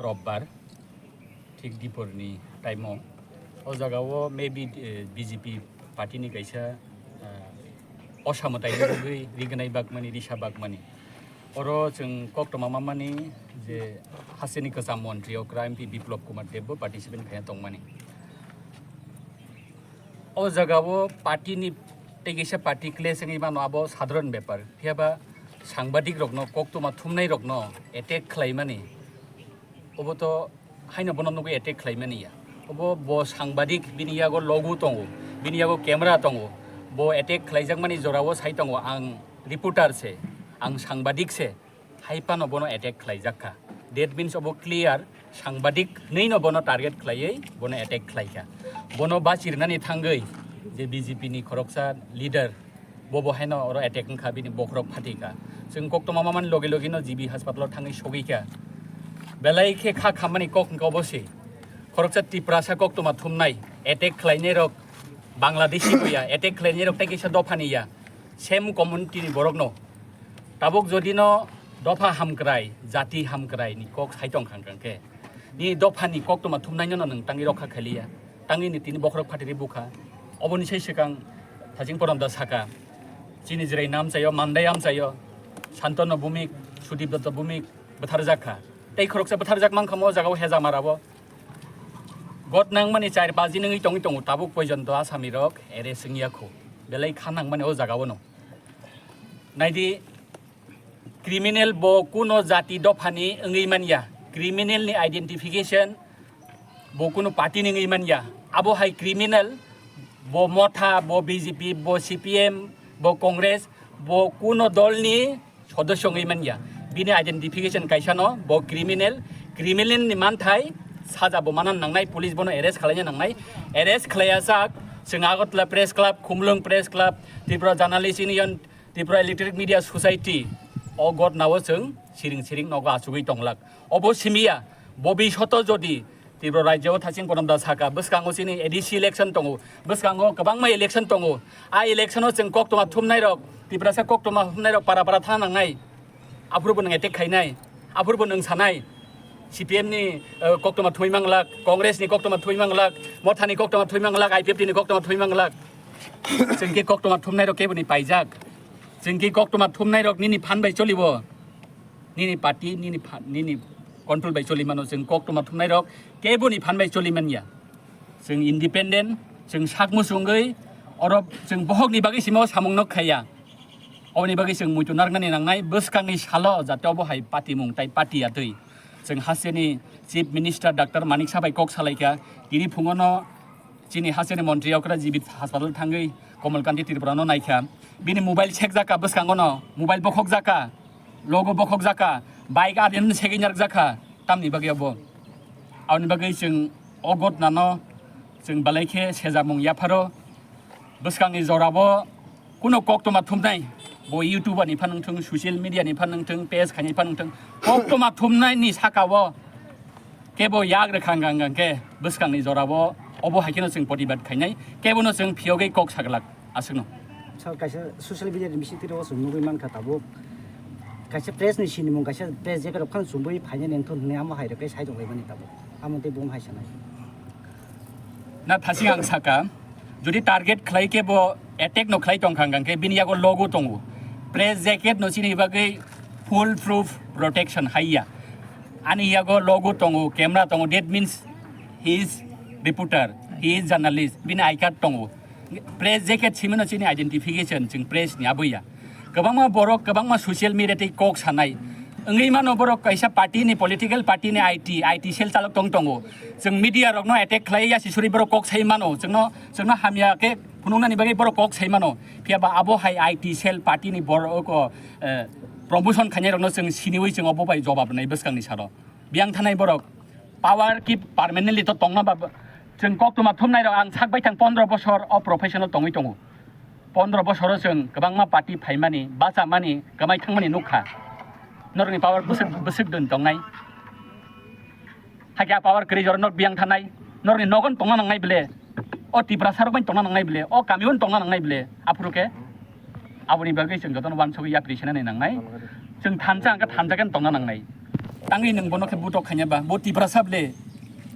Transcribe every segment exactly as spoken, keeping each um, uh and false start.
Robbar, thik diporni time-o. O jagao maybe, eh, B J P party-ni kaisa, eh, osamwtaini bagwi rignai bakmani, risa bakmani. Oro chwng koktwma mamani je hasteni kwcham montri okra M P Biplab Kumar Deb bo participant khaina tongmani. O jagao party-ni tei kaisa party clash wngwi mano, abo sadharan bepar. Phiyaba sangbadik rokno, koktwma thumnai rokno attack khlaimani, obo to haino bono nugwi attack khlaimani ya. Obo bo sangbadik, bini yago logo tongo, bini yago camera tongo. Bo attack khlaijakmani jorao sai tongo, "Ang reporter se, ang sangbadik se." Hai phano bono attack khlaijak kha. That means obo clear, sangbadik hwnwi no bono target khlaiwi bono attack khlai kha. Bono bachirinani thangwi je B J P ni khoroksa leader, bo bo haino oro attack wngkha, bini bokhorok phatwi kha. Chwng koktwma mamani loge loge no G B hospital o thangwi sogwi kha. Belai khe kha khammani kok wngkha obo se. Khoroksa Tiprasa koktwma thumnai, attack khlainai rok Bangladeshi bo ya, attack khlainai rok tei kisa dophani ya. Same community ni borok no. Tabuk jodi no dopha hamkrai, jati hamkrai ni kok sai tong khang khang khe, ni dopha ni koktwma thumnai no nwng tangwi rokha khaliya, tangwi ni tini bokhorok phatiri bukha. Oboni sai swkang Thaching Porom da saka, chini Jirai nam chayo, Mandai am chayo, Santanu Bhumik, Sudip Datta Bhumik bwtharjak kha. Tei khoroksa bwtharjak mankha mo jagao Hejamara bo. Got nangmani char baji nungwi tongwi tongo, tabuk poijonto Asami rok arrest wngya kho. Belai kha nangmani o jagao no. Naidi, criminal bo kuno jati dophani wngwi manya, criminal ni identification bo kuno party ni wngwi manya. Abo hai criminal, bo Motha, bo B J P, bo C P M, bo Congress, bo kuno dol ni sodosyo wngwi manya. Bini identification kaisa no, bo criminal, criminal ni manthai saja bo manan nangnai, police bono arrest khwlaina nangnai, arrest khwlaiya sak, chwng Agartala Press Club, Khumulwng Press Club, Tripura Journalist Union, Tripura Electronic Media Society, o gotnao chwng siring siring nogo achugwi tonglak. Obo simiya, bobi soto jodi Tripura rajyo o Thaching Porom da saka, bwskango chini A D C election tongo, bwskango kwbangma election tongo. A election o chwng koktwma thumnai rok, Tiprasa koktwma thumnai rok para para thana nangnai. Aphuru bo nwng attack khainai, aphuru bo nwng sanai. C P M ni, eh, koktwma thumwi manglak, Congress ni koktwma thumwi manglak, Motha ni koktwma thumwi manglak, I P F T ni koktwma thumwi manglak. Chwng khe koktwma thumnai rok kebo ni paijak. Chwng khe koktwma thumnai rok nini phan bai cholibo. Nini party, nini pha-, nini control bai choli mano, chwng koktwma thumnai rok kebo ni phan bai choli manya. Chwng independent, chwng sak muchungwi, oro chwng bohok ni bagwi simo samung no khaiya. Oboni bagwi chwng muitu narwknani nangnai, bwskangni salo jate obo hai patimung tai pati atwi. Chwng hasteni Chief Minister Doctor Manik Saha bai kok salaikha, tini phungono chini hasteni montri okra G B hospital thangwi Komal Kanti Tripura no naikha. Bini mobile sekjak kha bwskango no, mobile bokhok jak kha, logo bokhok jak kha, bike adin segwi narwk jak kha, tamni bagwi obo. Aboni bagwi chwng o gotnano chwng belai khe sejamung yapharo. Bwskangni jorabo kuno koktwma thumnai, bo YouTuber ni phan wngthung, social media ni phan wngthung, page khaini phan wngthung, koktwma thumnai ni saka o kebo yak rwkha hwnkha hwnkha khe bwskangni jorabo obo hai kheno chwng protibad khainai, kebono chwng phiyogwi kok saglak aswkno. Sir, kaisa social media ni bisingtwi o chwng nugwi mankha tabuk kaisa press ni sinimung, kaisa press jacket rok phano chumui phainani wngthun hwnwi amo hai rok khe sai tonglaimani tabuk. Amo tei bung hai sanai. Na thasing ang saka, jodi target khlai khe bo attack no khlai tong kha hwnkha khe bini yago logo tongo. Press jacket no chini bagwi full proof protection haiya. Ani yago logo tongo, camera tongo, that means he is reporter, he is journalist, bini I card tongo. Press jacket simi no chini identification, chwng press ni aboya. Kwbangma borok, kwbangma social media tei kok sanai. Wngwi mano borok kaisa party ni, political party ni I T, I T cell chalok tong tongo. Chwng media rok no attack khlai ya sisuri borok kok sai mano. Chwngno, chwngno hamya khe phunuknani bagwi borok kok sai mano. Phiya ba abo hai I T cell party ni borok o, eh, promotion khainai rok no chwng siniwi chwng obo bai jobab rwnai bwskang ni salo. Biyang thanai borok power ki permanently to tongma ba, chwng koktwma thumnai rok ang sak bai thang pondro bosor o professional tongwi tongo. Pondro bosoro chwng kwbangma party phaimani, bachamani, kwmai thangmani nukha. Norokni power bwswk, bwswk dun tongnai. Hakhe a power kwrwi jora norok biyang thanai, norokni nogon tongna nangnai bele. O Tiprasa rok bai tongna nangnai bele, o kamio tongna nangnai bele. Aphuru khe aboni bagwi chwng jotono uansugwi yapri senani nangnai. Chwng thansa hwnkhe thansa khe tongna nangnai. Tangwi nwng bono khe butok khaina ba, bo Tiprasa ble.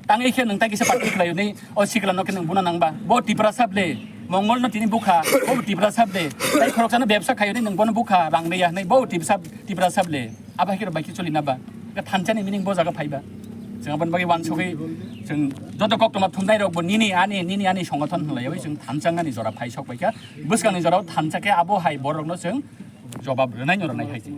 Tangwi khe nwng tai kisa party khlaio ni, o sikla no khe nwng buna nang ba, bo Tiprasa ble. Mongol no tini bukha, bo Tiprasa ble. Tai khoroksa no bebsa khaio ni nwng bono bukha, rang riya hwnwi, bo Tiprasa, Tiprasa ble. Abo hai khe rok bai khe choli na ba. Khe thansa ni meaning bo jaga phai ba. Chwng aboni bagwi wansugwi chwng joto koktwma thumnai rok bo nini ani, nini ani songothon hwnlaiwi chwng thansa ani jora phai sok bai kha. Bwskang ni jora o thansa khe abo hai borok no chwng jobab rwnai no rwnai hai se.